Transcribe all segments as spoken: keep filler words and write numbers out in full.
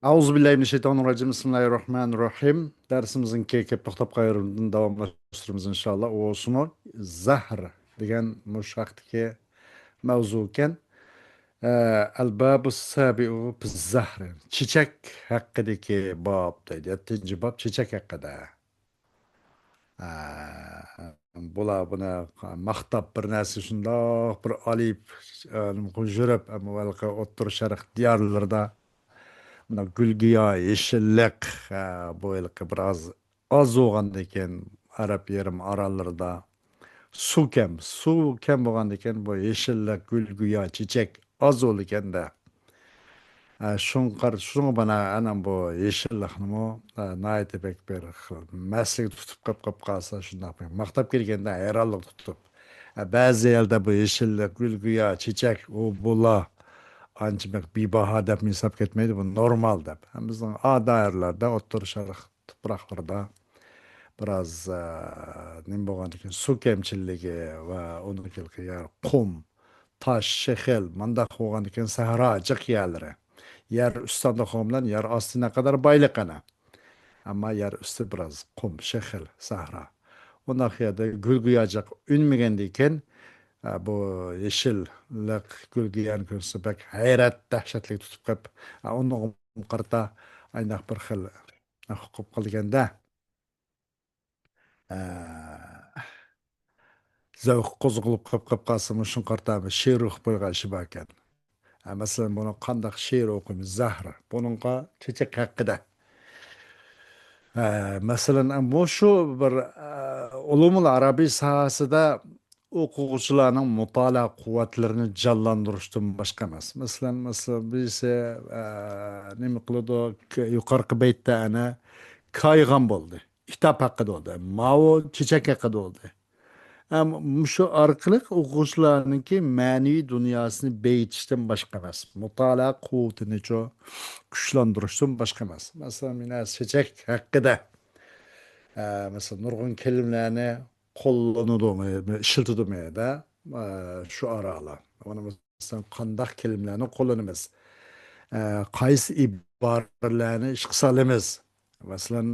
ئەئۇزۇ بىللاھى مىنەششەيتانىررەجىم. بىسمىللاھىررەھمانىررەھىم. دەرسىمىزنىڭ كېيىنكى توختاپ قالغان يېرىدىن داۋاملاشتۇرىمىز، ئىنشائاللا. ئۇ بولسىمۇ زەھر دېگەن مۇشۇ ھەقتىكى مەۋزۇ ئىكەن. ئە، ئەلبابۇ سابىئۇ فىززەھر. چېچەك ھەققىدىكى باب دەيدۇ. يەتتىنچى باب چېچەك ھەققىدە. ئە، بۇلار بۇنى ماختاپ بىر نەرسە شۇنداق بىر ئالىپ، ئە، نېمە قىلىپ يۈرۈپ، ئەمما ھېلىقى ئوتتۇرا شەرق دىيارلىرىدا مۇنداق گۈل گىياھ، يېشىللىق، ئە، بۇ ھېلىقى بىر ئاز، ئاز بولغاندىكىن ئەرەب يېرىم ئاراللىرىدا سۇ كەم، سۇ كەم بولغاندىكىن بۇ يېشىللىق، گۈل گىياھ، چېچەك ئاز بولىدىكەن-دە. ئە، شۇڭقار-، شۇڭا بىنائەن بۇ يېشىللىقنىمۇ، ئە، ناھايىتى بەك بىر خىل مەسىلىگە تۇتۇپ قېلىپ، قېلىپ قالسا، شۇنداق بىر ماختاپ كەلگەندە ھەيرانلىق تۇتۇپ. ئە، بەزى يەردە بۇ يېشىللىق، گۈل گىياھ، چېچەك، ئۇ بۇلار ئانچە بەك بىباھا دەپ ھېساب كەتمەيدۇ، بۇ نورمال دەپ. ھەم بىزنىڭ ئا دائىرىلەردە، ئوتتۇرا شەرق تۇپراقلىرىدا بىراز، ئە، نېمە بولغاندىكىن، سۇ كەمچىللىكى ۋە ئۇنىڭ يەر قۇم، تاش، شېخىل، مانداق بولغاندىكىن سەھرا جىق يەرلىرى. يەر ئۈستى ئانداق بولغان بىلەن يەر ئاستى نەقەدەر بايلىق ئەنە. ئەمما يەر ئۈستى بىراز قۇم، شېخىل، سەھرا. ئۇنداق يەردە گۈل گىياھ جىق ئۈنمىگەندىكىن، ئە، بۇ يېشىللىق، گۈل گىياھنى كۆرسە بەك ھەيرەت، دەھشەتلىك تۇتۇپ قېلىپ، ئە، ئۇنىڭغا قارىتا ئاينداق بىر خىل ھوقۇق قىلگەندە، ئە، زەۋقى قوزغىلىپ قېلىپ، قېلىپ قالسىمۇ، شۇنىڭغا قارىتا بىر شېئىر ئوقۇپ قويغان ئىشى باركەن. ئە، مەسىلەن، بۇنى قانداق شېئىر ئوقۇيمىز؟ زەھر. بۇنىڭغا چېچەك ھەققىدە. ئە، مەسىلەن، ئە، مۇشۇ بىر، ئە، ئۇلۇمۇل ئەرەبىي ساھەسىدە ئوقۇغۇچىلارنىڭ مۇتالىئە قۇۋۋەتلىرىنى جانلاندۇرۇشتىن باشقا ئەمەس. مەسىلەن، مەسىلەن، بىرسى، ئە، نېمە قىلىدۇ؟ ك-، يۇقىرىقى بەيتتە ئەنە كايغان بولدى. كىتاب ھەققىدە بولدى. ماۋۇ چېچەك ھەققىدە بولدى. ھەم مۇشۇ ئارقىلىق ئوقۇغۇچىلارنىڭكى مەنىۋى دۇنياسىنى بېيىتىشتىن باشقا ئەمەس. مۇتالىئە قۇۋۋىتىنىچۇ كۈچلەندۈرۈشتىن باشقا ئەمەس. مەسىلەن، مانا چېچەك ھەققىدە، ئە، مەسىلەن، نۇرغۇن كەلىمىلەرنى قوللىنىدۇ، ئىشلىتىدۇ مەيەردە، ئە، شۇئارالار. ئۇنى مەسىلەن، قانداق كەلىمىلەرنى قوللىنىمىز؟ ئە، قايسى ئىبارىلەرنى ئىشقا سالىمىز؟ مەسىلەن،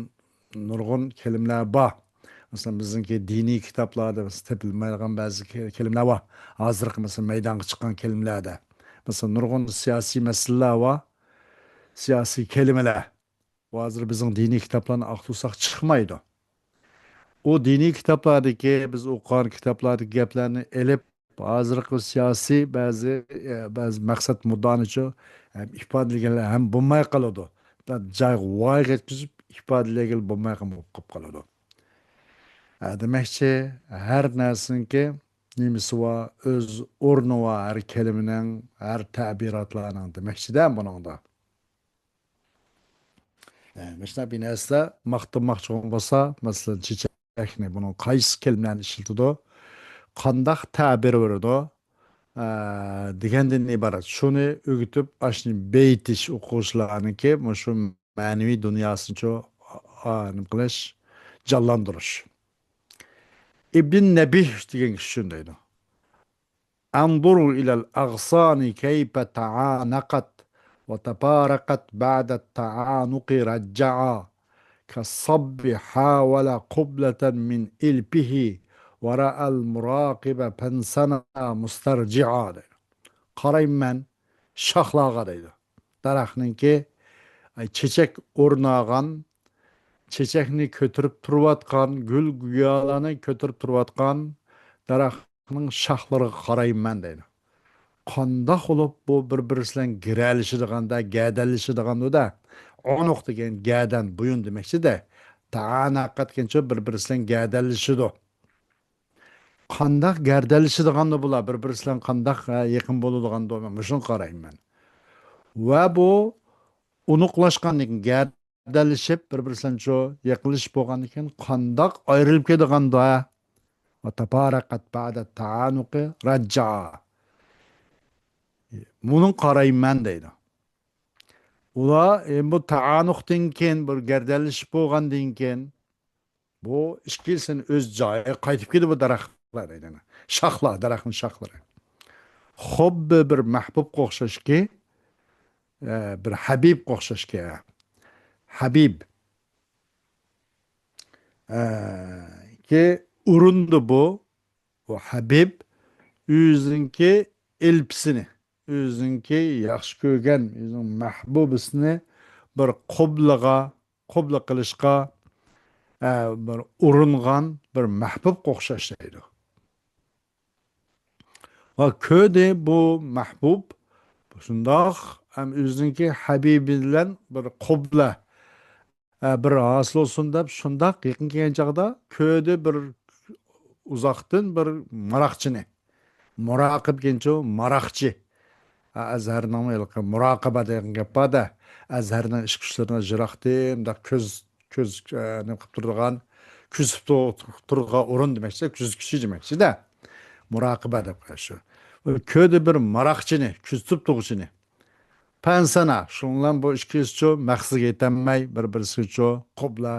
نۇرغۇن كەلىمىلەر بار. مەسىلەن، بىزنىڭكى دىنىي كىتابلاردا مەسىلەن، تېپىلمايدىغان بەزى كە-، كەلىمىلەر بار. ھازىرقى، مەسىلەن، مەيدانغا چىققان كەلىمىلەردە. مەسىلەن، نۇرغۇن سىياسىي مەسىلىلەر بار. سىياسىي كەلىمىلەر. بۇ ھازىر بىزنىڭ دىنىي كىتابلارنى ئاختۇرساق چىقمايدۇ. ئۇ دىنىي كىتابلاردىكى، بىز ئوقۇغان كىتابلاردىكى گەپلەرنى ئېلىپ، ھازىرقى سىياسىي بەزى، ئە، بەزى مەقسەت مۇددىئانىچۇ ھەم ئىپادىلىگەنلەر ھەم بولماي قالىدۇ. جايغا ۋايىغا يەتكۈزۈپ ئىپادىلىگىلى بولمايدىغان بولۇپ قېلىپ قالىدۇ. ئە، دېمەكچى، ھەر نەرسىنىڭكى نېمىسى بار، ئۆز ئورنى بار، ھەر كەلىمىنىڭ، ھەر تەبىراتلارنىڭ دېمەكچىدە بۇنىڭدا. ئە، مۇشۇنداق بىر نەرسىلەر ماختىماقچى بولسا، مەسىلەن، چېچەكنى، بۇنىڭ قايسى كەلىمىلەرنى ئىشلىتىدۇ، قانداق تەبىر بېرىدۇ، ئە، دېگەندىن ئىبارەت. شۇنى ئۆگىتىپ، ئاشۇنى بېيىتىش ئوقۇغۇچىلارنىڭكى مۇشۇ مەنىۋى دۇنياسىنىچۇ، ئا، نېمە قىلىش، جانلاندۇرۇش. ئىبن نەبىھ دېگەن كىشى شۇنداق دەيدۇ. انظروا إلى الأغصان كيف تعانقت وتفارقت بعد التعانق رجعا، كالصب حاول قبلة من إلفه ورأى المراقب فانثنى مسترجعا دەيدۇ. قارايمەن شاخلارغا دەيدۇ. دەرەخنىڭكى، ئاي، چېچەك ئورناغان، چېچەكنى كۆتۈرۈپ تۇرۇۋاتقان، گۈل گىياھلارنى كۆتۈرۈپ تۇرۇۋاتقان دەرەخنىڭ شاخلىرىغا قارايمەن دەيدۇ. قانداق بولۇپ بۇ بىر-بىرسى بىلەن گىرەلىشىدىغاندا، گەدەنلىشىدىغاندۇ-دە. ئۇنۇق دېگەن گەدەن، بويۇن دېمەكچىدە. تەئانەقەت دېگەنچە بىر-بىرسى بىلەن گەدەنلىشىدۇ. قانداق گەردەنلىشىدىغاندۇ بۇلار، بىر-بىرسى بىلەن قانداق، ھە، يېقىن بولىدىغاندۇ، مەن مۇشۇنى قارايمەن. ۋە بۇ ئۇنۇقلاشقاندىن كېيىن، گەردەنلىشىپ، بىر-بىرسىلەنچۇ يېقىنلىشىپ بولغاندىن كېيىن قانداق ئايرىلىپ كېتىدىغاندۇ، ھە؟ وتفارقت بعد التعانق رجعا. مۇنى قارايمەن دەيدۇ. ئۇلار، ئە، بۇ تەئانۇقتىن كېيىن، بىر گەردەنلىشىپ بولغاندىن كېيىن، بۇ ئىككىلىسىنى ئۆز جايىغا قايتىپ كېتىدۇ بۇ دەرەخلەر دەيدۇ. شاخلار، دەرەخنىڭ شاخلىرى. خۇددى بىر مەھبۇبقا ئوخشاشكى، ئە، بىر ھەبىبقا ئوخشاشكەن. ھەبىب. ئە، كى ئۇرۇندى بۇ. بۇ ھەبىب ئۆزىنىڭكى ئېلپىسىنى، ئۆزىنىڭكى ياخشى كۆرگەن، ئۆزىنىڭ مەھبۇبىسىنى بىر قوبلىغا، قوبلا قىلىشقا، ئە، بىر ئۇرۇنغان بىر مەھبۇبقا ئوخشاش دەيدۇ. ۋە كۆردى بۇ مەھبۇب شۇنداق ھەم ئۆزىنىڭكى ھەبىبى بىلەن بىر قوبلا، ئە، بىر ھاسىل بولسۇن دەپ شۇنداق يېقىن كەلگەن چاغدا كۆردى بىر ئۇزاقتىن بىر ماراقچىنى. مۇراقىب دېگەنچۇ، ماراقچى. ئە، ئەزھەرنىڭمۇ ھېلىقى مۇراقىبە دېگەن گەپ بار-دە. ئەزھەرنىڭ ئىشقا ئۇچلىرىنى يىراقتىن مۇنداق كۆز، كۆز، ئە، نېمە قىلىپ تۇرىدىغان، كۆزىتىپ تۇ-، تۇرىدىغان ئورۇن دېمەكچى، كۆزىتكۈچى دېمەكچى-دە. مۇراقىبە دەپ شۇ. كۆردى بىر ماراقچىنى، كۆزىتىپ تۇرغۇچىنى. پەنسەنا، شۇنىڭ بىلەن بۇ ئىككىلىسىچۇ مەقسىتىگە يېتەلمەي، بىر-، بىرسىگىچۇ قوبلا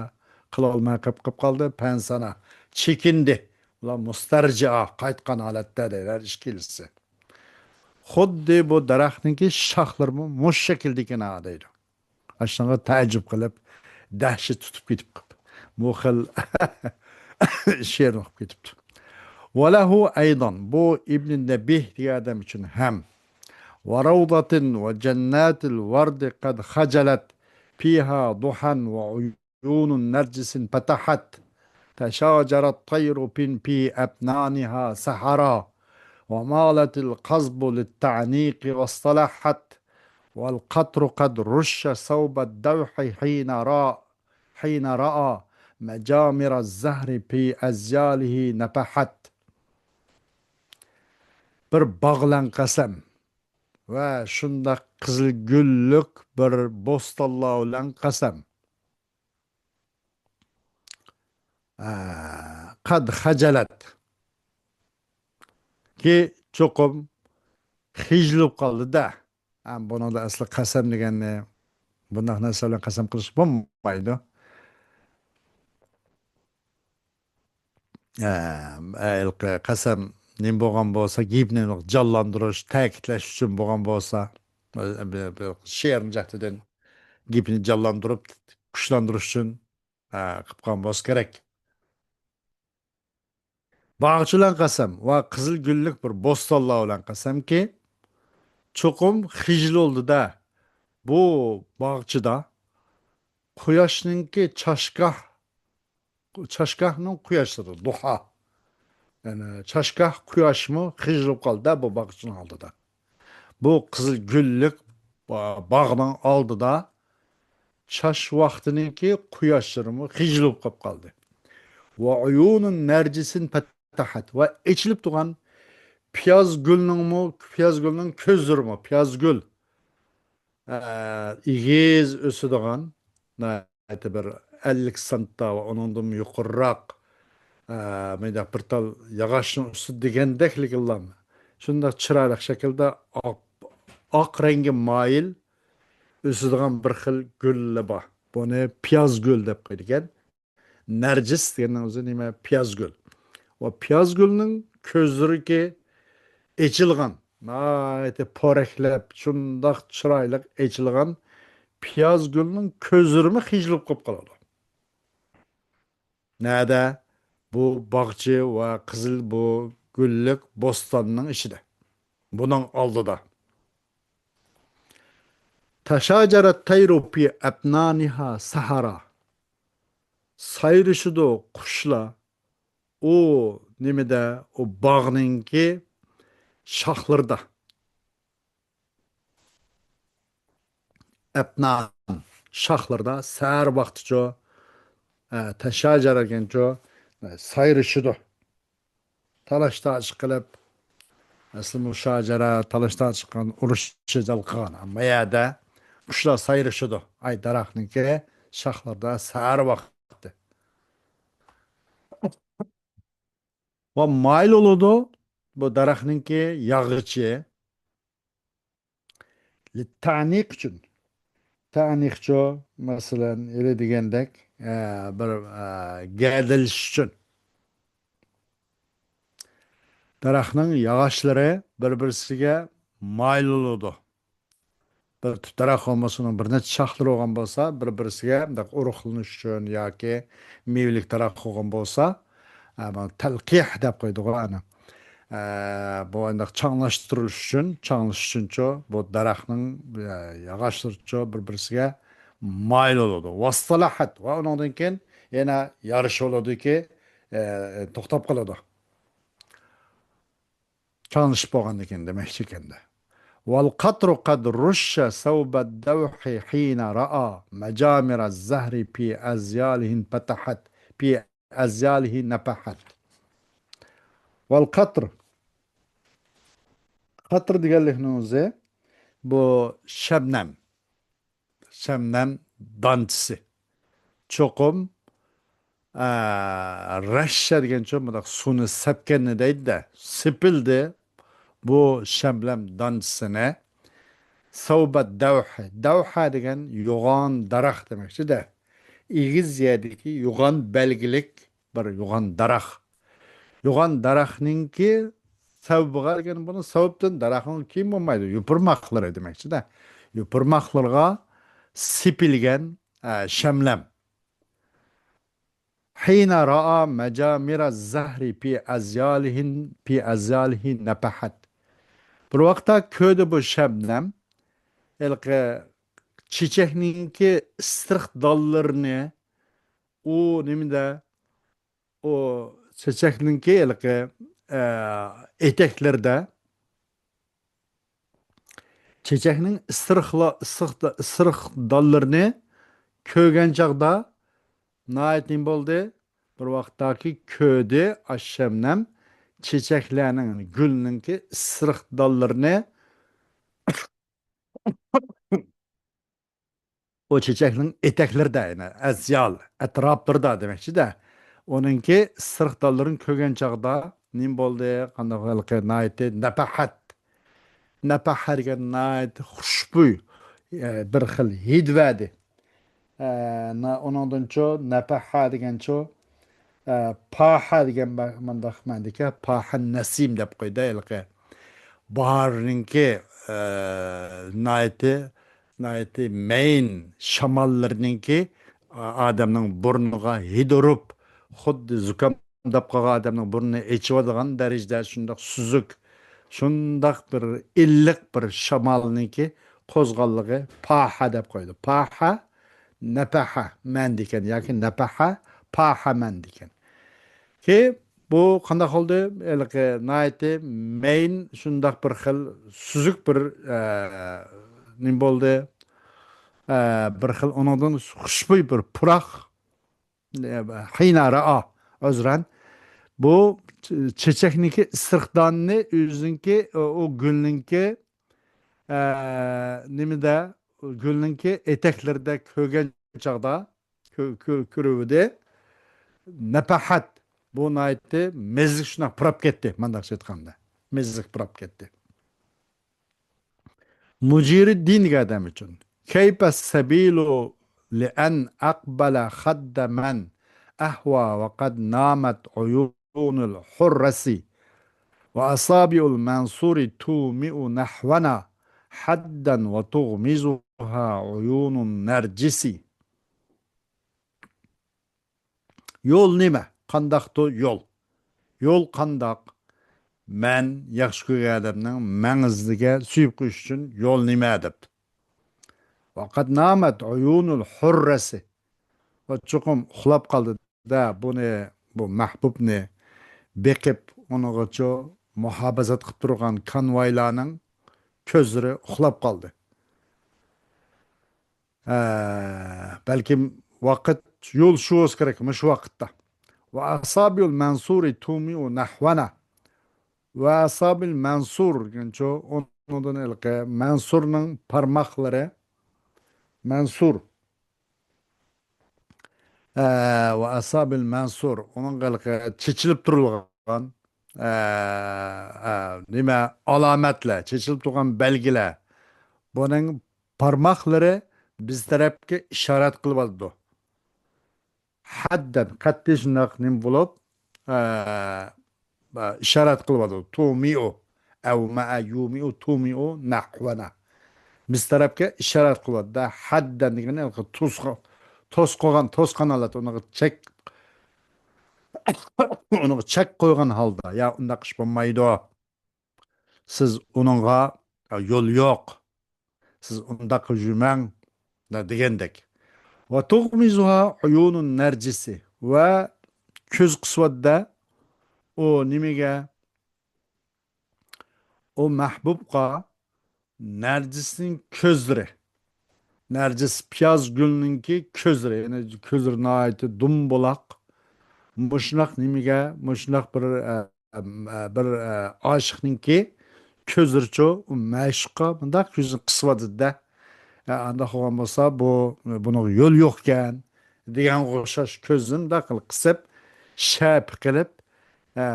قىلالماي قېلىپ، قېلىپ قالدى. پەنسەنا، چېكىندى. ئۇلار مۇستەرجىئا، قايتقان ھالەتتە دەيدۇ ھەر ئىككىلىسى. خۇددى بۇ دەرەخنىڭكى شاخلىرىمۇ مۇشۇ شەكىلدىكىنا دەيدۇ. ئاشۇنىڭغا تەئەججۈپ قىلىپ، دەھشەت تۇتۇپ كېتىپ، بۇ خىل شېئىرنى ئوقۇپ كېتىپتۇ. وله أيضا، بۇ ئىبنى نەبىھ دېگەن ئادەم ئۈچۈن ھەم. وروضة وجنات الورد قد خجلت فيها ضحى وعيون نرجس فتحت. تشاجر الطير في، في أفنانها سحرا. ومالت القصب للتعنيق واصطلحت. والقطر قد رش ثوب الدوح حين رأى، حين رأى مجامر الزهر في أذياله نفحت. بىر باغ بىلەن قەسەم ۋە شۇنداق قىزىل گۈللۈك بىر بوستانلار بىلەن قەسەم. ئە، قەد خەجەلەت. كى چوقۇم خىجىل بولۇپ قالدى-دە. ھە، بۇنىڭدا ئەسلى قەسەم دېگەننى، بۇنداق نەرسە بىلەن قەسەم قىلىش بولمايدۇ. ھە، ھېلىقى قەسەم نېمە بولغان بولسا، گېپنى جانلاندۇرۇش، تەكىتلەش ئۈچۈن بولغان بولسا، بىر، بىر شېئىرنىڭ جەھىتىدىن گېپىنى جانلاندۇرۇپ، كۈچلەندۈرۈش ئۈچۈن، ھە، قىلىپ قالغان بولسا كېرەك. باغچە بىلەن قەسەم ۋە قىزىل گۈللۈك بىر بوستانلار بىلەن قەسەمكى، چوقۇم خىجىل بولدى-دە، بۇ باغچىدا قۇياشنىڭكى چاشگاھ، چاشگاھنىڭ قۇياشلىرى، دۇھا. يەنى چاشگاھ قۇياشمۇ خىجىل بولۇپ قالدى-دە بۇ باغچىنىڭ ئالدىدا. بۇ قىزىل گۈللۈك با-، باغنىڭ ئالدىدا چاش ۋاقتىنىڭكى قۇياشلىرىمۇ خىجىل بولۇپ قېلىپ قالدى. وعيون نرجس فتحت، ۋە ئېچىلىپ تۇرغان پىياز گۈلنىڭمۇ، پىياز گۈلنىڭ كۆزلىرىمۇ، پىياز گۈل، ئە، ئېگىز ئۆسىدىغان، ناھايىتى بىر ئەللىك سانتا ۋە ئۇنىڭدىنمۇ يۇقىرىراق، ئە، مۇنداق بىر تال ياغاچنىڭ ئۈستىدە دېگەندەكلا، شۇنداق چىرايلىق شەكىلدە ئاق، ئاق رەڭگە مايىل ئۆسىدىغان بىر خىل گۈللەر بار. بۇنى پىياز گۈل دەپ قويىدىكەن. نەرجىس دېگەننىڭ ئۆزى نېمە؟ پىياز گۈل. ۋە پىياز گۈلنىڭ كۆزلىرىكى ئېچىلغان، ناھايىتى پورەكلەپ، شۇنداق چىرايلىق ئېچىلغان پىياز گۈلنىڭ كۆزلىرىمۇ خىجىل بولۇپ قېلىپ قالىدۇ. نەدە؟ بۇ باغچە ۋە قىزىل بۇ گۈللۈك بوستاننىڭ ئىچىدە. بۇنىڭ ئالدىدا. تشاجر الطير في أفنانها سحرا. سايرىشىدۇ قۇشلار ئۇ نېمىدە، ئۇ باغنىڭكى شاخلىرىدا. ئەپنان شاخلىرىدا سەھەر ۋاقتىچۇ، ئە، تەشاجەر دېگەنچۇ، ئە، سايرىشىدۇ. تالاش-تارتىش قىلىپ، ئەسلى مۇشاجەرە، تالاش-تارتىش قىلغان، ئۇرۇش-جېدەل قىلغان. ئەمما يەردە قۇشلار سايرىشىدۇ. ئاي، دەرەخنىڭكى شاخلىرىدا سەھەر ۋاقتى. ۋە مايىل بولىدۇ بۇ دەرەخنىڭكى ياغىچى. لىتتەئنىق ئۈچۈن. تەئنىقچۇ، مەسىلەن، ھېلى دېگەندەك، ئە، بىر، ئە، گەدىلىش ئۈچۈن. دەرەخنىڭ ياغاچلىرى بىر-بىرسىگە مايىل بولىدۇ. بىر تۈپ دەرەخ بولمىسا، ئۇنىڭ بىر نەچچە شاخلىرى بولغان بولسا، بىر-بىرسىگە مۇنداق ئۇرۇقلىنىش ئۈچۈن ياكى مېۋىلىك دەرەخ بولغان بولسا، ئە، بۇ تەلقىھ دەپ قويىدىغۇ ئانا. ئە، بۇ ئانداق چاڭلاشتۇرۇلۇش ئۈچۈن، چاڭلىشىش ئۈچۈنچۇ، بۇ دەرەخنىڭ، ئە، ياغاچلىرىچۇ بىر-بىرسىگە مايىل بولىدۇ. ۋەستەلەھەت، ۋە ئۇنىڭدىن كېيىن يەنە يارىشىۋالىدۇكى، ئە، توختاپ قالىدۇ. چاڭلىشىپ بولغاندىن كېيىن دېمەكچى ئىكەندە. والقطر قد رش ثوب الدوح حين رأى مجامر الزهر في أذياله انفتحت، في أذياله نفحت. والقطر. قەتر دېگەنلىكنىڭ ئۆزى بۇ شەبنەم. شەبنەم دانچىسى. چوقۇم، ئە، رەششە دېگەنچۇ، مۇنداق سۇنى سەپكەننى دەيدۇ-دە، سېپىلدى بۇ شەبنەم دانچىسىنى. سەۋبە دەۋھى. دەۋھە دېگەن يوغان دەرەخ دېمەكچى-دە. ئېگىز يەردىكى يوغان بەلگىلىك بىر يوغان دەرەخ. يوغان دەرەخنىڭكى سەۋبىغا دېگەن، بۇنى سەۋبتىن دەرەخنىڭ كېيىن بولمايدۇ. يوپۇرماقلىرى دېمەكچى-دە. يوپۇرماقلىرىغا سېپىلگەن، ئە، شەملەم. حين رأى مجامر الزهر في أذياله، في أذياله نفحت. بىر ۋاقىتتا كۆردى بۇ شەبنەم، ھېلىقى چېچەكنىڭكى ئىسسىق دانلىرىنى، ئۇ نېمىدە، ئۇ چېچەكنىڭكى ھېلىقى، ئە، ئېتەكلىرىدە، چېچەكنىڭ ئىسسىقلا-، ئىسسىق، ئىسسىق دانلىرىنى كۆرگەن چاغدا ناھايىتى نېمە بولدى؟ بىر ۋاقىتتاكى كۆردى، ئاشۇ شەبنەم چېچەكلەرنىڭ، گۈلنىڭكى ئىسسىق دانلىرىنى ئۇ چېچەكنىڭ ئېتەكلىرىدە، يەنى ئەزيال، ئەتراپلىرىدا دېمەكچى-دە. ئۇنىڭكى ئىسسىق دانلىرىنى كۆرگەن چاغدا نېمە بولدى؟ قانداق ھېلىقى ناھايىتى نەپەھەت. نەپەھە دېگەن ناھايىتى خۇشبۇي، ئە، بىر خىل ھىد بەردى. ئە، نا-، ئۇنىڭدىنچۇ نەپەھە دېگەنچۇ، ئە، پاھە دېگەن بار، مۇنداق مەنىدىكى پاھە نەسىم دەپ قويدى ھېلىقى. باھارنىڭكى، ئە، ناھايىتى، ناھايىتى مەيىن شاماللىرىنىڭكى، ئا-، ئادەمنىڭ بۇرنىغا ھىد ئۇرۇپ، خۇددى زۇكامداپ قالغان ئادەمنىڭ بۇرنىنى ئېچىۋالىدىغان دەرىجىدە شۇنداق سۈزۈك، شۇنداق بىر ئىللىق بىر شامالنىڭكى قوزغاللىقى پاھە دەپ قويدى. پاھە، نەپەھە مەنىدىكەن ياكى نەپەھە، پاھە مەنىدىكەن. كېيىن بۇ قانداق بولدى؟ ھېلىقى ناھايىتى مەيىن شۇنداق بىر خىل سۈزۈك بىر، ئە، نېمە بولدى؟ ئە، بىر خىل ئۇنىڭدىن خۇشبۇي بىر پۇراق، ئە، ھىينە رائا، ئۆزرەن. بۇ چېچەكنىڭكى ئىسسىقداننى ئۆزىنىڭكى، ئۇ گۈلنىڭكى، ئە، نېمىدە، گۈلنىڭكى ئېتەكلىرىدە كۆرگەن چاغدا، كۆ-، كۆ-، كۆرۈۋىدى. نەپەھەت. بۇ ناھايىتى مېززىك شۇنداق پۇراپ كەتتى، مانداقچە ئېيتقاندا. مېززىك پۇراپ كەتتى. مۇجىرىددىن دېگەن ئادەم ئۈچۈن. كيف السبيل لأن أقبل خد من أهوى وقد نامت عيون الحرس وأصابع المنصور تومئ نحونا حدا وتغمزها عيون النرجس. يول نېمە؟ قانداقتۇ يول؟ يول قانداق؟ مەن ياخشى كۆرگەن ئادەمنىڭ مەڭزىگە سۆيۈپ قويۇش ئۈچۈن يول نېمە دەپتۇ. وقد نامت عيون الحرس. ۋە چوقۇم ئۇخلاپ قالدى-دە، بۇنى، بۇ مەھبۇبنى بېقىپ، ئۇنىڭغىچۇ مۇھاپىزەت قىلىپ تۇرغان كانۋايلارنىڭ كۆزلىرى ئۇخلاپ قالدى. ئە، بەلكىم ۋاقىت، يول شۇ بولسا كېرەك، مۇشۇ ۋاقىتتا. وأصابع المنصور تومئ نحونا. وأصابع المنصور دېگەنچۇ، ئۇنىڭدىن ھېلىقى مەنسۇرنىڭ پارماقلىرى، مەنسۇر، ئە، وأصابع المنصور، ئۇنىڭ ھېلىقى چېچىلىپ تۇرۇلغان، ئە، ئە، نېمە، ئالامەتلەر، چېچىلىپ تۇرغان بەلگىلەر، بۇنىڭ پارماقلىرى بىز تەرەپكە ئىشارەت قىلىۋاتىدۇ. ھەددەن، قەتئىي شۇنداق نېمە بولۇپ، ئە، ئىشارەت قىلىۋاتىدۇ. تومئ، ئەۋمەئە يۇمئ، تومئ نەھۋەنا. بىز تەرەپكە ئىشارەت قىلىۋاتىدۇ. ھەددەن دېگەننى توسقا-، توسقىغان، توسقان ھالەت، ئۇنىڭغا چەك، ئۇنىڭغا چەك قويغان ھالدا، يا ئۇنداق ئىش بولمايدۇ. سىز ئۇنىڭغا، يا، يول يوق. سىز ئۇنداق يۈرمەڭ، دە-، دېگەندەك. وتغمزها عيون النرجس. ۋە كۆز قىسىۋاتىدۇ. ئۇ نېمىگە؟ ئۇ مەھبۇبقا نەرجىسنىڭ كۆزلىرى. نەرجىس پىياز گۈلنىڭكى كۆزلىرى. يەنى كۆزلىرى ناھايىتى دۇمبۇلاق. مۇشۇنداق نېمىگە، مۇشۇنداق بىر، ئە، ئە، بىر، ئە، ئاشىقنىڭكى كۆزلىرىچۇ، ئۇ مەشۇققا مۇنداق يۈزىنى قىسىۋاتىدۇ-دە. ئە، ئانداق بولغان بولسا، بۇ، بۇنىڭغا يول يوقكەن دېگەنگە ئوخشاش كۆزىنى مۇنداق قىلىپ قىسىپ، شەپە قىلىپ، ئە،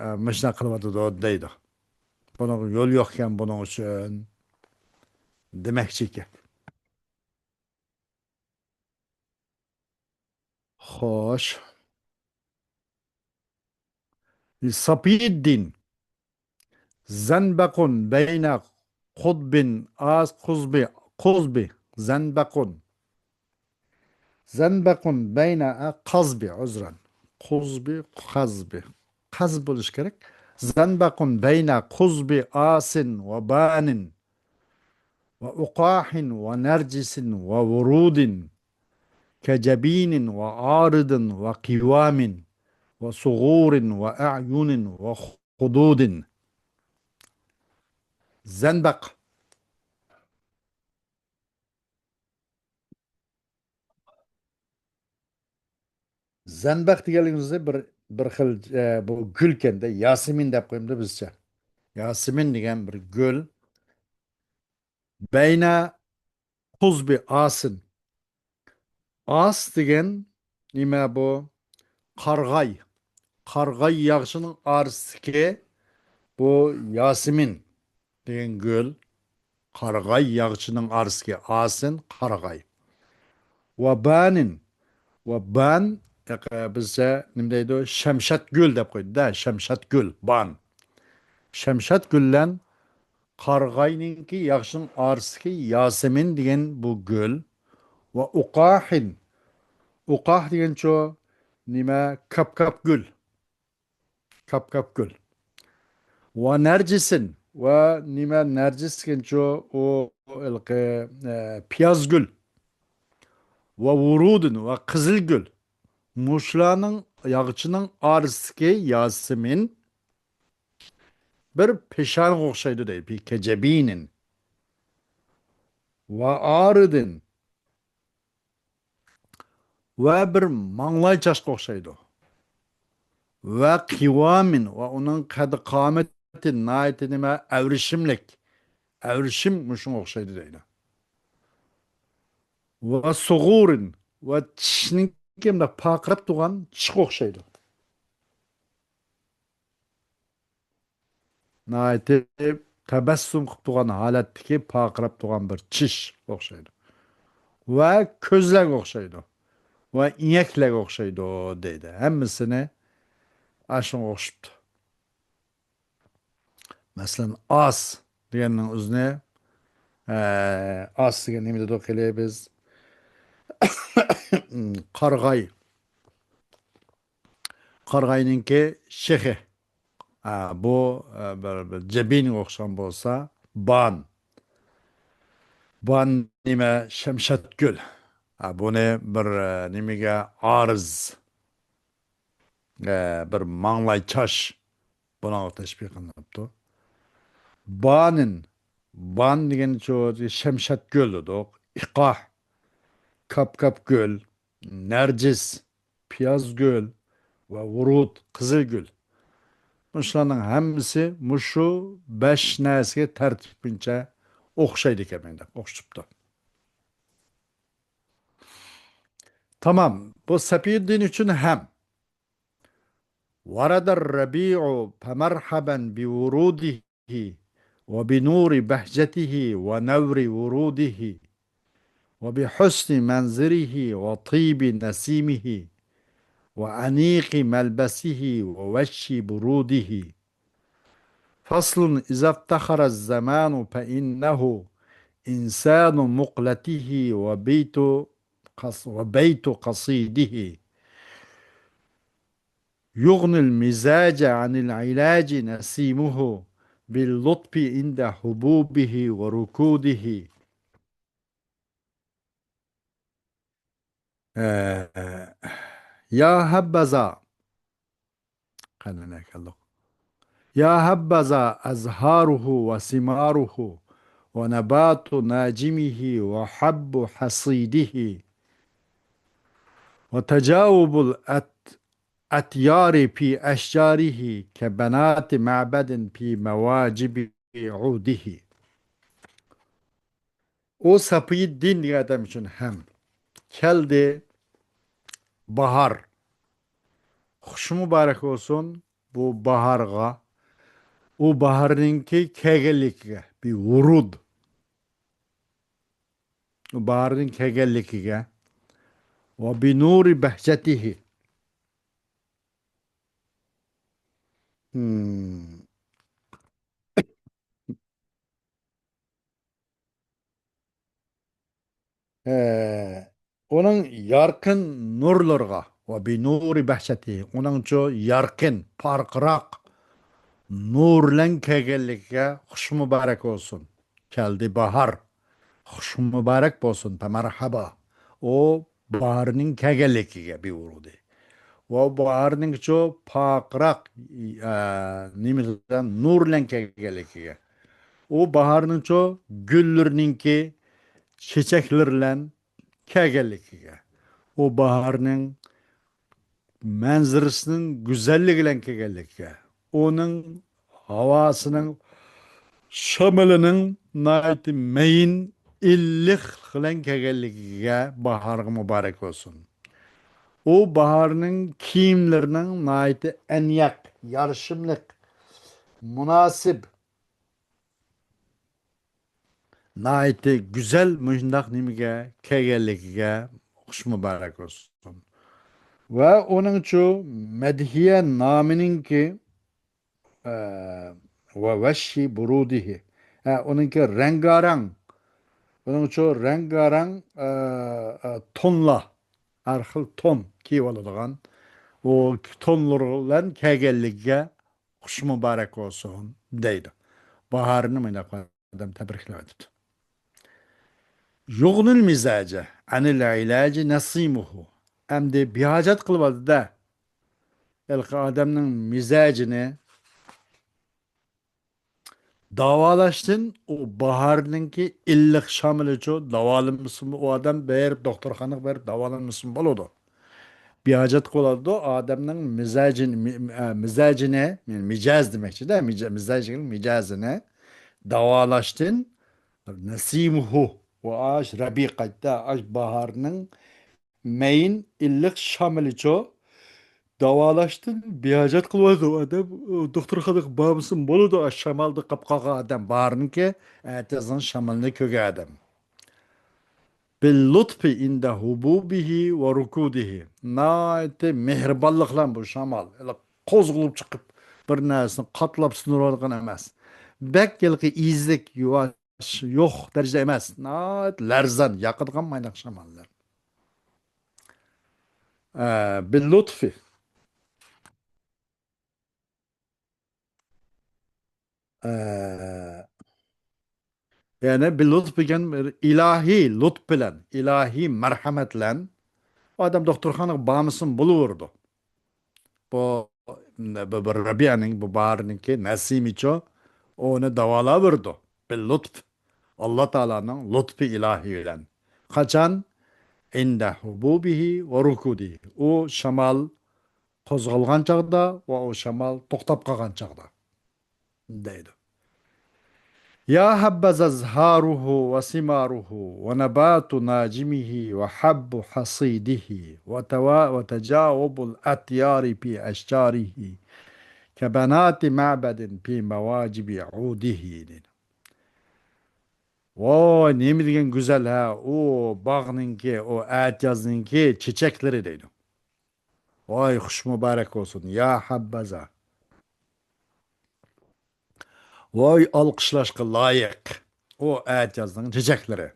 ئە، مۇشۇنداق قىلىۋاتىدۇ دەيدۇ. بۇنىڭغا يول يوقكەن بۇنىڭ ئۈچۈن دېمەكچى ئىكەن. خوش. صفي الدين. زنبق بين قضب، آس، قضب، قضب، زنبق. زنبق بين، ئە، قازبى، عذرا. قوزبى، قازبى. قاز بولۇش كېرەك. زنبق بين قضب آس وبان وأقاح ونرجس وورود كجبين وعارض وقوام وصغور وأعين وخدود. زنبق. زەنبەق دېگەنلىكىمىزدە بىر، بىر خىل، ئە، بۇ گۈلكەندە، ياسىمىن دەپ قويۇمدا بىزچە. ياسىمىن دېگەن بىر گۈل. بەينە قۇزبى ئاسىن. ئاس دېگەن نېمە بۇ؟ قارىغاي. قارىغاي ياغىچىنىڭ ئارىسىدىكى بۇ ياسىمىن دېگەن گۈل، قارىغاي ياغىچىنىڭ ئارىسىدىكى ئاسىن، قارىغاي. ۋە بانىن. ۋە بان، ئە، بىزچە نېمە دەيدۇ؟ شەمشەت گۈل دەپ قويدى-دە، شەمشەت گۈل، بان. شەمشەت گۈل بىلەن قارىغاينىڭكى ياغىچىنىڭ ئارىسىدىكى ياسىمىن دېگەن بۇ گۈل. ۋە ئۇقاھىن. ئۇقاھ دېگەنچۇ نېمە؟ كاپكاپ گۈل. كاپكاپ گۈل. ۋە نەرجىسىن. ۋە نېمە نەرجىس دېگەنچۇ؟ ئۇ ھېلىقى، ئە، پىياز گۈل. ۋە ۋۇرۇدىن، ۋە قىزىل گۈل. مۇشۇلارنىڭ ياغىچىنىڭ ئارىسىدىكى ياسىمىن بىر پېشانىغا ئوخشايدۇ دەيدۇ. بىر كەجەبىنىن. ۋە ئارىدىن. ۋە بىر ماڭلاي چاچقا ئوخشايدۇ. ۋە قىۋامىن، ۋە ئۇنىڭ قەددى قامىتى ناھايىتى نېمە، ئەۋرىشىملىك. ئەۋرىشىم مۇشۇڭا ئوخشايدۇ دەيدۇ. ۋە سۇغۇرىن، ۋە چىشنىڭكى مۇنداق پارقىراپ تۇرغان چىشقا ئوخشايدۇ. ناھايىتى تەبەسسۇم قىلىپ تۇرغان ھالەتتىكى پارقىراپ تۇرغان بىر چىش ئوخشايدۇ. ۋە كۆزلەرگە ئوخشايدۇ. ۋە ئىنەكلەرگە ئوخشايدۇ دەيدۇ. ھەممىسىنى ئاشۇنىڭغا ئوخشىتىپتۇ. مەسىلەن، ئاس دېگەننىڭ ئۆزىنى، ئە، ئاس دېگەن نېمە دېدۇق قېنى بىز؟ قارىغاي. قارىغاينىڭكى شېخى. ئە، بۇ، ئە، بىر، بىر جەبىنگە ئوخشىغان بولسا، بان. بان نېمە؟ شەمشەتگۈل. ئە، بۇنى بىر، ئە، نېمىگە؟ ئارىز. ئە، بىر ماڭلاي چاچ. بۇنىڭغا تەشبىھ قىلىنىپتۇ. بانىن. بان دېگەنچۇ شەمشەتگۈل دېدۇق. ئىقاھ. كاپكاپ گۈل. نەرجىس، پىيازگۈل ۋە ۋۇرۇت، قىزىلگۈل. مۇشۇلارنىڭ ھەممىسى مۇشۇ بەش نەرسىگە تەرتىپ بويىچە ئوخشايدىكەن، مەندەك ئوخشىتىپتۇ. تامام. بۇ سەپىيۇددىن ئۈچۈن ھەم. ورد الربيع فمرحبا بوروده وبنور بهجته ونور وروده وبحسن منظره وطيب نسيمه وأنيق ملبسه ووشي بروده. فصل إذا افتخر الزمان فإنه إنسان مقلته وبيت قص-، وبيت قصيده. يغني المزاج عن العلاج نسيمه باللطف عند هبوبه وركوده. ئە، يا ھەببەزا. قېنى نەگە كەلدۇق؟ يا ھەببەزا أزهاره وثماره ونبات ناجمه وحب حصيده وتجاوب الأت-، الأطيار في أشجاره كبنات معبد في مواجب عوده. ئۇ سەپىيىددىن دېگەن ئادەم ئۈچۈن ھەم كەلدى باھار. خۇش مۇبارەك بولسۇن بۇ باھارغا. ئۇ باھارنىڭكى كەلگەنلىكىگە، بى ۋۇرۇد. ئۇ باھارنىڭ كەلگەنلىكىگە. ۋە بى نۇرى بەھجەتىھى. ھىم. ھە، ئۇنىڭ يارقىن نۇرلىرىغا، ۋە بى نۇرى بەھجەتى، ئۇنىڭچۇ يارقىن، پارقىراق نۇر بىلەن كەلگەنلىكىگە خۇش مۇبارەك بولسۇن. كەلدى باھار. خۇش مۇبارەك بولسۇن، پەمەرھابا. ئۇ باھارنىڭ كەلگەنلىكىگە بى ۋۇرۇدى. ۋە باھارنىڭچۇ پارقىراق، ئە، نېمە دېسەم، نۇر بىلەن كەلگەنلىكىگە. ئۇ باھارنىڭچۇ گۈللىرىنىڭكى چېچەكلىرى بىلەن كەلگەنلىكىگە. ئۇ باھارنىڭ مەنزىرىسىنىڭ گۈزەللىكى بىلەن كەلگەنلىكىگە. ئۇنىڭ ھاۋاسىنىڭ، شامىلىنىڭ ناھايىتى مەيىن، ئىللىقلىق بىلەن كەلگەنلىكىگە باھارغا مۇبارەك بولسۇن. ئۇ باھارنىڭ كىيىملىرىنىڭ ناھايىتى ئەنيەق، يارىشىملىق، مۇناسىپ، ناھايىتى گۈزەل مۇشۇنداق نېمىگە كەلگەنلىكىگە خۇش مۇبارەك بولسۇن. ۋە ئۇنىڭچۇ مەدھىيە نامىنىڭكى، ئە، ۋە ۋەششى بۇرۇدىھى. ئە، ئۇنىڭكى رەڭگارەڭ، ئۇنىڭچۇ رەڭگارەڭ، ئە، ئە، تونلار، ھەر خىل تون كىيىۋالىدىغان، ئۇ تونلىرى بىلەن كەلگەنلىكىگە خۇش مۇبارەك بولسۇن دەيدۇ. باھارنى مۇنداق ئادەم تەبرىكلەۋېتىپتۇ. يۇغنىل مىزاجە ئەنىل ئىلاجى نەسىمۇھۇ. ئەمدى بىھاجەت قىلىۋالدى-دە. ھېلىقى ئادەمنىڭ مىزاجىنى داۋالاشتىن ئۇ باھارنىڭكى ئىللىق شامىلىچۇ داۋالانمىسىمۇ، ئۇ ئادەم بېرىپ دوختۇرخانىغا بېرىپ داۋالانمىسىمۇ بولىدۇ. بىھاجەتكە بولىدۇ. ئادەمنىڭ مىزاجىنى، مى-، ئە، مىزاجىنى، يەنى مىجەز دېمەكچىدە، مىجە-، مىزاج دېگەن مىجەزىنى داۋالاشتىن نەسىمۇھۇ، ۋە ئاش رەبىقەتتە، ئاش باھارنىڭ مەيىن ئىللىق شامىلىچۇ داۋالاشتىن بىھاجەت قىلىۋاتىدۇ. ئادەم دوختۇرخانىغا بارمىسىمۇ بولىدۇ. ئاش شامالدا قاپ قالغان ئادەم بارنىكى، ئەتىزنىڭ شامىلىنى كۆرگەن ئادەم. بىل لۇتفى ئىندە ھۇبۇبىھى ۋە رۇكۇدىھى. ناھايىتى مېھرىبانلىق بىلەن بۇ شامال ھېلى قوزغىلىپ چىقىپ، بىر نەرسىنى قاتلاپ سۇندۇرۇۋاتقان ئەمەس. بەك ھېلىقى ئېزىك، يۇۋاش، يوق دەرىجىدە ئەمەس. ناھايىتى لەرزان، ياقىدىغان مايناق شاماللار. ئە، بىل لۇتفى. ئە، يەنى بىل لۇتف دېگەن بىر ئىلاھىي لۇتپ بىلەن، ئىلاھىي مەرھەمەت بىلەن ئادەم دوختۇرخانىغا بارمىسىمۇ بولۇۋېرىدۇ. بۇ، بۇ، بۇ رەبىئەنىڭ، بۇ باھارنىڭكى نەسىمىچۇ، ئۇنى داۋالاۋېرىدۇ. بىل لۇتف. ئاللا تائالانىڭ لۇتپى ئىلاھىي بىلەن. قاچان؟ ئىندە ھۇبۇبىھى ۋە رۇكۇدىھى. ئۇ شامال قوزغالغان چاغدا ۋە ئۇ شامال توختاپ قالغان چاغدا دەيدۇ. يا ھەببەزە زىھارۇھۇ ۋە سىمارۇھۇ ۋە نەباتۇ ناجىمىھى ۋە ھەببۇ ھەسىدىھى ۋە تەۋا-، ۋە تەجاۋۇبۇل ئەتيارى پى ئەشجارىھى كەبەناتى مەبەدىن پى مەۋاجىبى ئۇدىھى دەيدۇ. ۋاي، نېمە دېگەن گۈزەل ھە، ئۇ باغنىڭكى، ئۇ ئەتىيازنىڭكى چېچەكلىرى دەيدۇ. ۋاي، خۇش مۇبارەك بولسۇن، يا ھەببەزا. ۋاي، ئالقىشلاشقا لايىق. ئۇ ئەتىيازنىڭ چېچەكلىرى،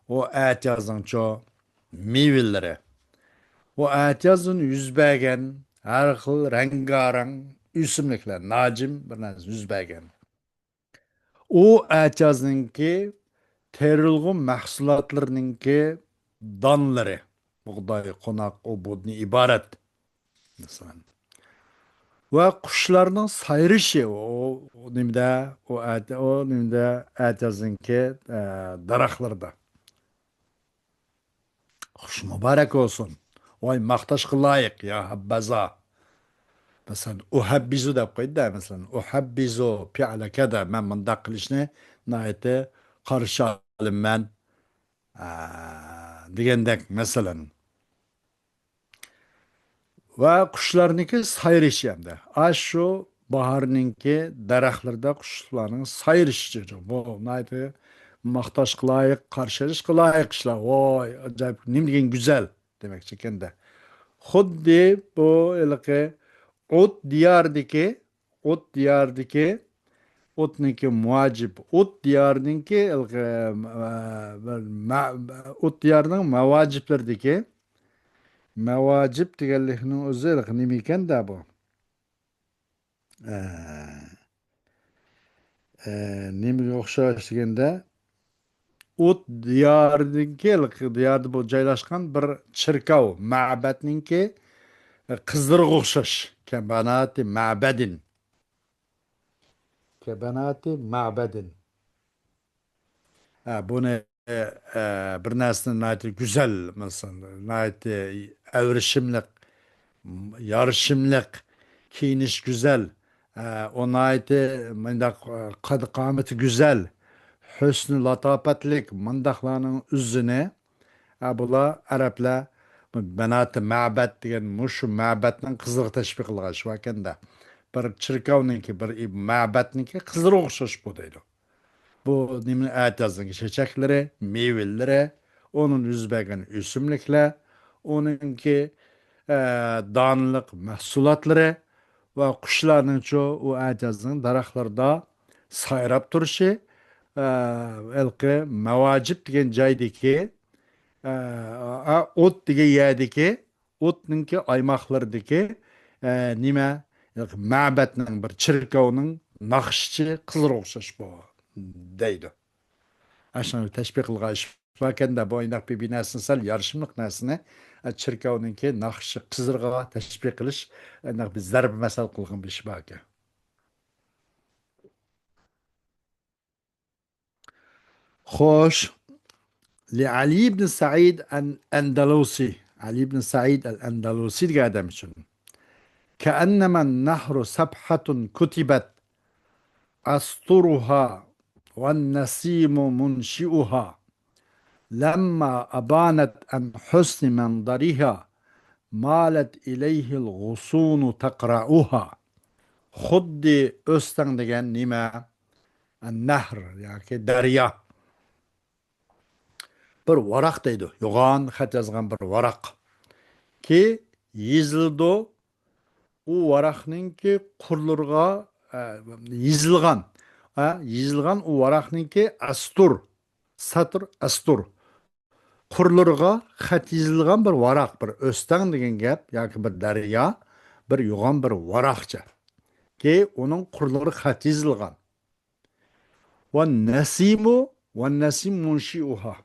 ئۇ ئەتىيازنىڭچۇ مېۋىلىرى، ئۇ ئەتىيازدىن يۈز بەرگەن ھەر خىل رەڭگارەڭ ئۆسۈملۈكلەر، ناجىم بىر نەرسە يۈز بەرگەن. ئۇ ئەتىيازنىڭكى تېرىلغۇ مەھسۇلاتلىرىنىڭكى دانلىرى، بۇغداي، قوناق، ئۇ بۇدىن ئىبارەت. مەسىلەن. ۋە قۇشلارنىڭ سايرىشى، ئۇ، ئۇ نېمىدە، ئۇ ئەتە-، ئۇ نېمىدە، ئەتىيازنىڭكى، ئە، دەرەخلىرىدە. خۇش مۇبارەك بولسۇن. ۋاي، ماختاشقا لايىق، يا ھەببەزا. مەسىلەن، ئۇھەببىزۇ دەپ قويدى-دە، مەسىلەن، ئۇھەببىزۇ پىئلە كەدە، مەن مۇنداق قىلىشنى ناھايىتى قارشى ئالىمەن، ئە، دېگەندەك، مەسىلەن. ۋە قۇشلارنىڭكى سايرىشى ھەمدە ئاشۇ باھارنىڭكى دەرەخلىرىدە قۇشلارنىڭ سايرىشى. بۇ ناھايىتى ماختاشقا لايىق، قارشى ئېلىشقا لايىق ئىشلار. ۋاي، ئاجايىپ، نېمە دېگەن گۈزەل دېمەكچى ئىكەندە. خۇددى بۇ ھېلىقى ئوت دىيارىدىكى، ئوت دىيارىدىكى، ئوتنىڭكى مۇۋاجىپ، ئوت دىيارىنىڭكى ھېلىقى، ئە، بىر مە-، ئوت دىيارىنىڭ مەۋاجىپلىرىدىكى، مەۋاجىپ دېگەنلىكنىڭ ئۆزى ھېلىقى نېمە ئىكەندە بۇ؟ ئە، ئە، نېمىگە ئوخشاش دېگەندە، ئوت دىيارىدىكى، دىياردا بۇ جايلاشقان بىر چېركاۋ، مەبەدنىڭكى قىزلىرىغا ئوخشاش. كەبەناتى مەبەدىن. كەبەناتى مەبەدىن. ھە، بۇنى، ئە، بىر نەرسىنى ناھايىتى گۈزەل، مەسىلەن، ناھايىتى ئەۋرىشىملىق، يارىشىملىق، كىيىنىش گۈزەل، ئە، ئۇ ناھايىتى مۇنداق، ئە، قەد-قامىتى گۈزەل، ھۆسنى لاتاپەتلىك، مۇنداقلارنىڭ ئۆزىنى، ئە، بۇلار ئەرەبلەر بەناتى مەبەد دېگەن مۇشۇ مەبەدنىڭ قىزىغا تەشبىھ قىلغان ئىش باركەندە. بىر چېركاۋنىڭكى، بىر ئى-، مەبەدنىڭكى قىزىغا ئوخشاش بۇ دەيدۇ. بۇ نېمە؟ ئەتىيازنىڭ چېچەكلىرى، مېۋىلىرى، ئۇنىڭ يۈز بەرگەن ئۆسۈملۈكلەر، ئۇنىڭكى، ئە، دانلىق مەھسۇلاتلىرى ۋە قۇشلارنىڭچۇ ئۇ ئەتىيازنىڭ دەرەخلىرىدا سايراپ تۇرۇشى، ئە، ھېلىقى مەۋاجىپ دېگەن جايدىكى، ئە، ئە، ئوت دېگەن يەردىكى، ئوتنىڭكى ئايماقلىرىدىكى، ئە، نېمە، مەبەدنىڭ بىر چېركاۋنىڭ ناخشىسى قىزىلغا ئوخشاش بۇ دەيدۇ. ئاشۇنى تەشبىھ قىلغان ئىش باركەندە، بۇ ئاينداق بىر، بىر نەرسىنى سەل يارىشىملىق نەرسىنى، ئە، چېركاۋنىڭكى ناخشىسى قىزىلغا تەشبىھ قىلىش، ئاينداق بىر زەربە مەسەل قىلغان بىر ئىش باركەن. خوش. لعلي بن سعيد الأندلسي. ئەلى ئىبن سەئىد ئەل ئەندەلۇسى دېگەن ئادەم ئۈچۈن. كأنما النهر صفحة كتبت أسطرها والنسيم منشئها. لما أبانت عن حسن منظرها مالت إليه الغصون تقرعها. خۇددى ئۆستەڭ دېگەن نېمە؟ نەھر ياكى دەريا. بىر ۋاراق دەيدۇ. يوغان خەت يازغان بىر ۋاراق. كى يېزىلىدۇ. ئۇ ۋاراقنىڭكى قۇرلىرىغا، ئە، يېزىلغان. ئە، يېزىلغان ئۇ ۋاراقنىڭكى ئەستۇر. سەتر، ئەستۇر. قۇرلىرىغا خەت يېزىلغان بىر ۋاراق، بىر ئۆستەڭ دېگەن گەپ ياكى بىر دەريا، بىر يوغان بىر ۋاراقچە. كى ئۇنىڭ قۇرلىرىغا خەت يېزىلغان. ۋە نەسىمۇ، ۋە نەسىم مۇنشىئۇھا.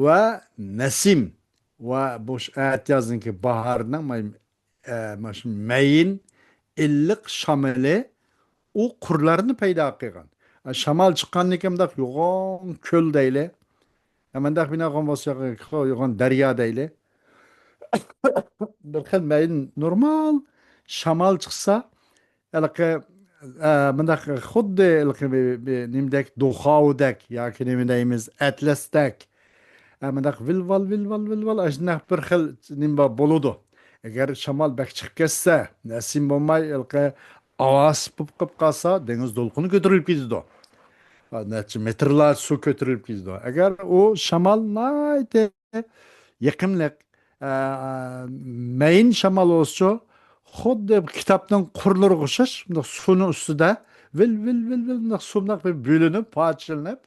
ۋە نەسىم، ۋە بۇ ئەتىيازنىڭكى باھارنىڭ ماي-، ئە، مانا شۇ مەيىن، ئىللىق شامىلى ئۇ قۇرلارنى پەيدا قىلغان. ئە، شامال چىققاندىن كېيىن مۇنداق يوغان كۆل دەيلى. ئە، مۇنداق بىنا قىلغان بولسا يوغان دەريا دەيلى. بىر خىل مەيىن نورمال شامال چىقسا، ھېلىقى، ئە، مۇنداق خۇددى ھېلىقى بىر، بىر نېمىدەك، دوخاۋۇدەك ياكى نېمە دەيمىز، ئەتلەستەك. ئە، مۇنداق ۋىلۋال، ۋىلۋال، ۋىلۋال، ئاشۇنداق بىر خىل نېمە بار، بولىدۇ. ئەگەر شامال بەك چىقىپ كەتسە، نەسىم بولماي، ھېلىقى ئاۋاز بولۇپ قېلىپ قالسا، دېڭىز دولقۇنى كۆتۈرۈلۈپ كېتىدۇ. نەچچە مېتىرلار سۇ كۆتۈرۈلۈپ كېتىدۇ. ئەگەر ئۇ شامال ناھايىتى يېقىملىق، ئە، مەيىن شامال بولسىچۇ، خۇددى كىتابنىڭ قۇرلىرىغا ئوخشاش، مۇنداق سۇنىڭ ئۈستىدە ۋىل، ۋىل، ۋىل، ۋىل، مۇنداق سۇ مۇنداق بىر بۆلۈنۈپ، پارچىلىنىپ،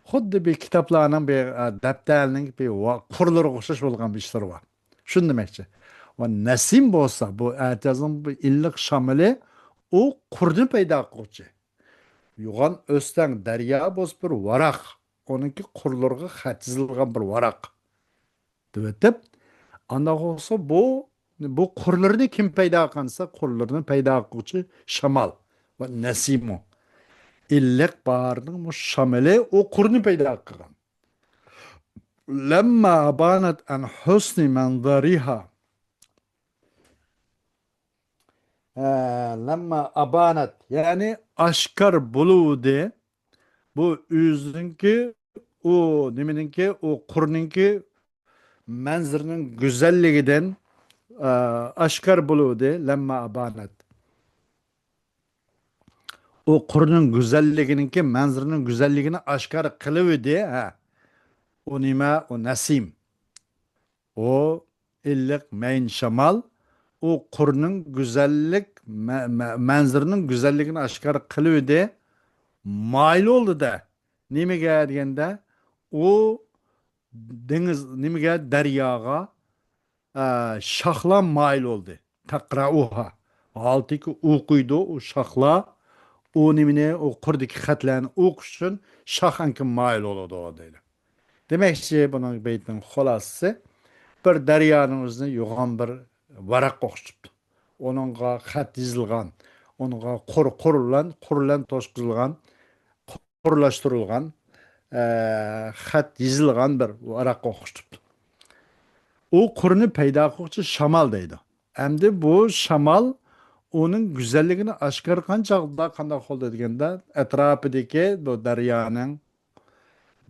خۇددى بىر كىتابلارنىڭ، بىر، ئە، دەپتەرنىڭ بىر ۋا-، قۇرلىرىغا ئوخشاش بولغان بىر ئىشلىرى بار. شۇنى دېمەكچى. ۋە نەسىم بولسا، بۇ ئەتىيازنىڭ بۇ ئىللىق شامىلى، ئۇ قۇرنى پەيدا قىلغۇچى. يوغان ئۆستەڭ دەريا بولسا بىر ۋاراق، ئۇنىڭكى قۇرلىرىغا خەت يېزىلغان بىر ۋاراق. دېۋېتىپ، ئانداق بولسا بۇ، بۇ قۇرلىرىنى كىم پەيدا قىلغان دېسە، قۇرلىرىنى پەيدا قىلغۇچى شامال ۋە نەسىمۇ. ئىللىق باھارنىڭ بۇ شامىلى ئۇ قۇرنى پەيدا قىلغان. لەمما ئابانەت ئەن ھۇسنى مەنزەرىھا. ھە، لەمما ئابانەت، يەنى ئاشكار بولۇۋىدى. بۇ ئۆزىنىڭكى، ئۇ نېمىنىڭكى، ئۇ قۇرنىڭكى مەنزىرىنىڭ گۈزەللىكىدىن، ئە، ئاشكار بولۇۋىدى، لەمما ئابانەت. ئۇ قۇرنىڭ گۈزەللىكىنىڭكى، مەنزىرىنىڭ گۈزەللىكىنى ئاشكار قىلىۋىدى، ھە. ئۇ نېمە؟ ئۇ نەسىم. ئۇ ئىللىق مەيىن شامال، ئۇ قۇرنىڭ گۈزەللىك، مە-، مە-، مەنزىرىنىڭ گۈزەللىكىنى ئاشكار قىلىۋىدى، مايىل بولدى-دە. نېمىگە دېگەندە، ئۇ دېڭىز، نېمىگە، دەرياغا، ئە، شاخلار مايىل بولدى. تەقرەئۇھا. ھالبۇكى ئوقۇيدۇ، ئۇ شاخلار. ئۇ نېمىنى، ئۇ قۇردىكى خەتلەرنى ئوقۇش ئۈچۈن شاخ ئەنكى مايىل بولىدۇ، دەيدۇ. دېمەكچى، بۇنىڭ بەيتنىڭ خۇلاسىسى، بىر دەريانىڭ ئۆزىنى يوغان بىر ۋاراققا ئوخشىتىپتۇ. ئۇنىڭغا خەت يېزىلغان، ئۇنىڭغا قۇر، قۇر بىلەن، قۇر بىلەن توشقۇزۇلغان، قۇرلاشتۇرۇلغان، ئە، خەت يېزىلغان بىر ۋاراققا ئوخشىتىپتۇ. ئۇ قۇرنى پەيدا قىلغۇچى شامال دەيدۇ. ئەمدى بۇ شامال ئۇنىڭ گۈزەللىكىنى ئاشكارا قىلغان چاغدا قانداق بولدى دېگەندە، ئەتراپىدىكى بۇ دەريانىڭ،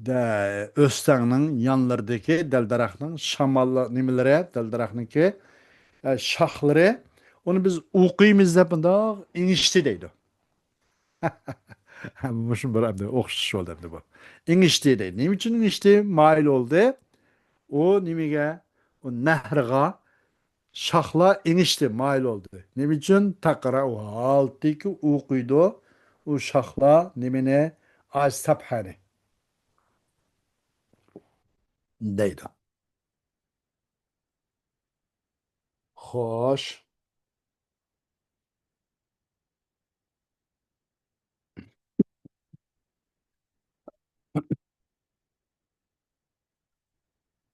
دە-، ئۆستەڭنىڭ يانلىرىدىكى دەل-دەرەخنىڭ شامال نېمىلىرى، دەل-دەرەخنىڭكى، ئە، شاخلىرى، ئۇنى بىز ئوقۇيمىز دەپ مۇنداق ئېڭىشتى دەيدۇ. مۇشۇ بىر ئەمدى ئوخشىتىش بولدى ئەمدى بۇ. ئېڭىشتى دەيدۇ. نېمە ئۈچۈن ئېڭىشتى؟ مايىل بولدى. ئۇ نېمىگە؟ ئۇ نەھرىغا شاخلار ئېڭىشتى، مايىل بولدى. نېمە ئۈچۈن؟ تەقرەئۇ، ھالبۇكى ئوقۇيدۇ ئۇ شاخلار نېمىنى؟ ئاش سەپھەنى. دەيدۇ. خوش.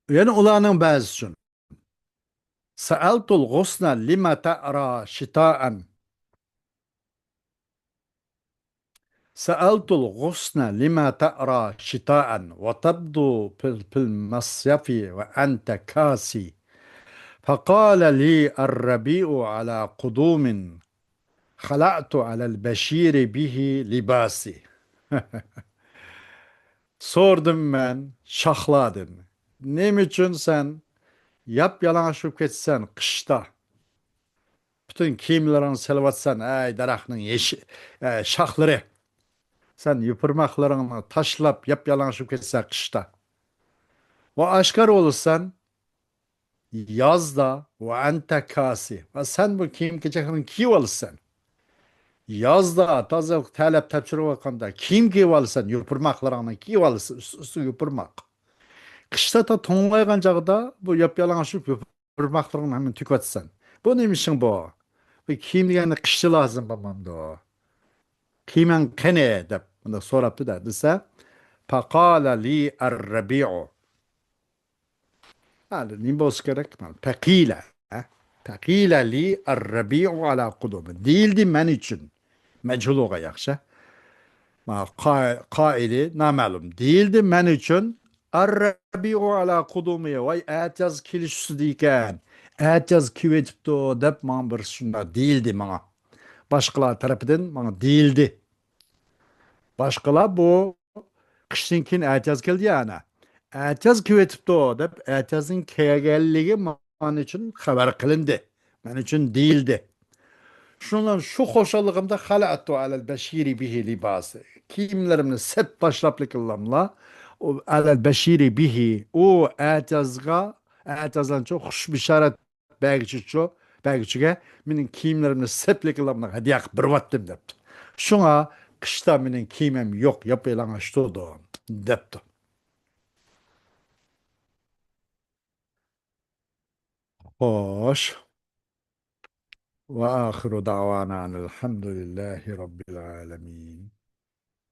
يەنە ئۇلارنىڭ بەزىسى ئۈچۈن. سەئەلتۇل غۇسنە لىمە تەئرا شىتائەن. سەئەلتۇل غۇسنە لىمە تەئرا شىتائەن ۋە تەبدۇ فىل، فىل مەسيەفى ۋە ئەنتە كاسى. فەقالە لى ئەررەبىئۇ ئەلا قۇدۇمىن خەلەئتۇ ئەلەل بەشىرى بىھى لىباسى. سورىدىم مەن شاخلاردىن، نېمە ئۈچۈن سەن ياپيالىڭاچ بولۇپ كېتىسەن قىشتا؟ پۈتۈن كىيىملىرىڭنى سېلىۋاتىسەن، ئەي دەرەخنىڭ يېشى-، ئە، شاخلىرى. سەن يوپۇرماقلىرىڭنى تاشلاپ، ياپيالىڭاچ بولۇپ كېتىسەن قىشتا. ۋە ئاشكارا بولىسەن يازدا، ۋە ئەنتە كاسى. ۋە سەن بۇ كىيىم-كېچەكلىرىڭنى كىيىۋالىسەن. يازدا تازا تەرلەپ تەپچۈرۈۋاتقاندا كىيىم كىيىۋالىسەن، يوپۇرماقلىرىڭنى كىيىۋالىسەن، ئۈستى، ئۈستى يوپۇرماق. قىشتا تا توڭلايدىغان چاغدا بۇ ياپيالىڭاچ بولۇپ يوپۇرماقلىرىڭنى ھەممىنى تۆكۈۋاتىسەن. بۇ نېمە ئىشىڭ بۇ؟ بۇ كىيىم دېگەننى قىشتا لازىم بولمامدۇ؟ كىيىمىڭ قېنى؟ دەپ مۇنداق سوراپتۇ-دە، دېسە، فەقالە لى ئەررەبىئۇ. ھە، نېمە بولسا كېرەك؟ پەقىلە، ھە؟ پەقىلە لى ئەررەبىئۇ ئەلا قۇدۇمى. دېيىلدى مەن ئۈچۈن. مەجھۇل بولغان ياخشى. ما، قا-، قائىلى نامەلۇم. دېيىلدى مەن ئۈچۈن، ئەررەبىئۇ ئەلا قۇدۇمى، ۋاي، ئەتىياز كېلىش ئۈستىدە ئىكەن، ئەتىياز كېلىۋېتىپتۇ، دەپ ماڭا بىر شۇنداق دېيىلدى ماڭا. باشقىلار تەرىپىدىن ماڭا دېيىلدى. باشقىلار بۇ قىشتىن كېيىن ئەتىياز كەلدى يا ئەنە. ئەتىياز كېلىۋېتىپتۇ، دەپ ئەتىيازنىڭ كەلگەنلىكى مەن ئۈچۈن خەۋەر قىلىندى. مەن ئۈچۈن دېيىلدى. شۇنىڭ بىلەن شۇ خۇشاللىقىمدا خەلەئتۇ ئەلەل بەشىرى بىھى لىباسى. كىيىملىرىمنى سەپ باشلاپلىكىنلاملا، ئۇ ئەلەل بەشىرى بىھى، ئۇ ئەتىيازغا، ئەتىيازلارنىڭ خۇش بېشارەت بەرگۈچىچۇ، بەرگۈچىگە مېنىڭ كىيىملىرىمنى سەپلىكىنلاملا ھەدىيە قىلىپ بېرىۋەتتىم دەپتۇ. شۇڭا قىشتا مېنىڭ كىيىمىم يوق، ياپيالىڭاچ تۇردۇم. دەپتۇ. خوش. وآخر دعوانا أن الحمد لله رب العالمين.